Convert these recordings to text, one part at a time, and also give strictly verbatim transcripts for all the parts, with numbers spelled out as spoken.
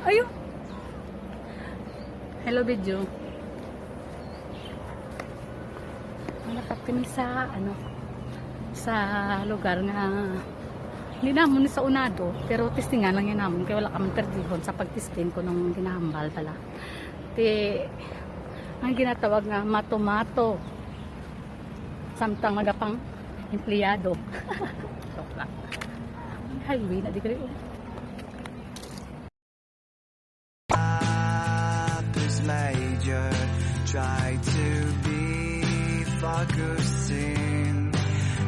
Ayo. Hello, video. Malapit kami sa, ano, sa lugar nga hindi namon ni sa unado, pero testingan lang yan namon kay wala ka man perdihon sa pagtesting ko nung ginahambal pala. Ti, ang ginatawag nga mato-mato. Samtang magapang empleyado. Joke lang. Highway na di kayo. Up is major, try to be focusing.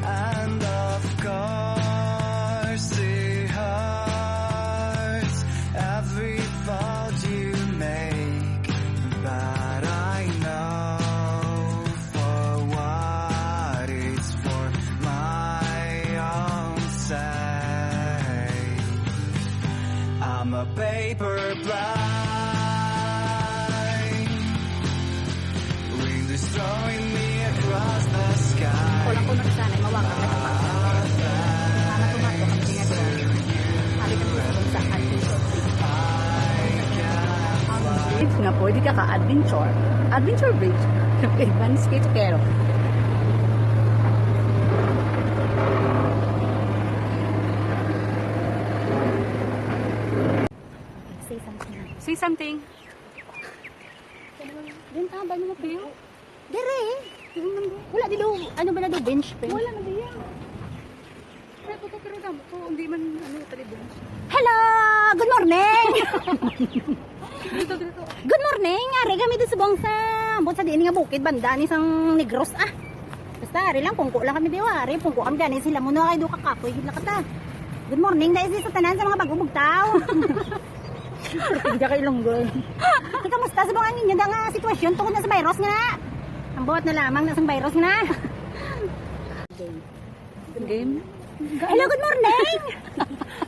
And of course, it hurts every fault you make. But I know for what it's for my own sake. I'm a paper blind, wind is throwing me across the sky. Kulang ko na sana, mawakan na sa pasa. Sana tumato ang tingin ko. Sabi ko sa sa Adventure Bridge. Bridge nga pwede ka ka-adventure. Adventure Bridge. Advance kay Tukero. Say something. Say something. Din ta ba mo piyo? Dire. Wala dito, ano ba na do, bench, bench? Wala na diyan. Pero to, pero damo to, hindi man, ano, tali bench. Hello! Good morning! Dito, dito. Good morning! Ari kami dito sa buong sa, ambot sa diin nga bukid, banda ni sang Negros, ah. Basta, ari lang, pungko lang kami diwa. Ari, pungko kami gani sila. Muna kayo do kakapoy, gid lakata. Good morning, dahil sa tanan sa mga bagong bugtaw. Hindi ka ilonggo. Di, kamusta sa mga ninyo da nga sitwasyon tungod na sa virus nga na? Ang buhat na lamang na sang virus nga na. Game? Hello, good morning!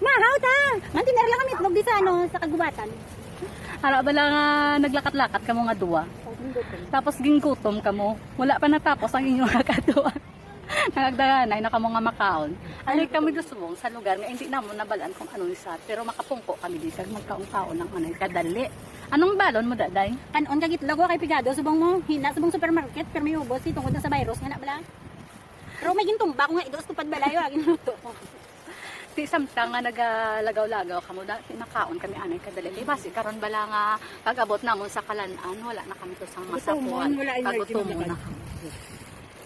Mahaw ta! Mantinera lang kami itlog di sa, ano, sa kagubatan. Ara bala nga naglakat-lakat kamo nga duwa. Tapos ginggutom kamo. Wala pa natapos ang inyong kaduwa. Nagdaganay na kamo nga makaon. Ari kami gusubong sa lugar nga hindi namon nabalaan kung ano ni sa, pero makapungko kami di sa magkaon-kaon ng anay kadali. Anong balon mo, daday? Kanon kag itlog, wa kay pigado, subong mo, hina, subong supermarket, pero may ubos, di tungod na sa virus nga na bala. Pero may gintumba ko nga idos ko pad balay, wa, ginluto ko. Di samtang nga nagalagaw-lagaw kamo, da, di makaon kami anay kadali. Di basi karon bala nga pag-abot namon sa Kalan-an, wala na kami to sang masapuan. Gutomon, wala yung Kagutomon na kami.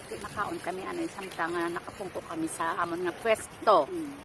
Di makaon kami anay samtang nga nakapungko kami sa amon nga pwesto. Mm.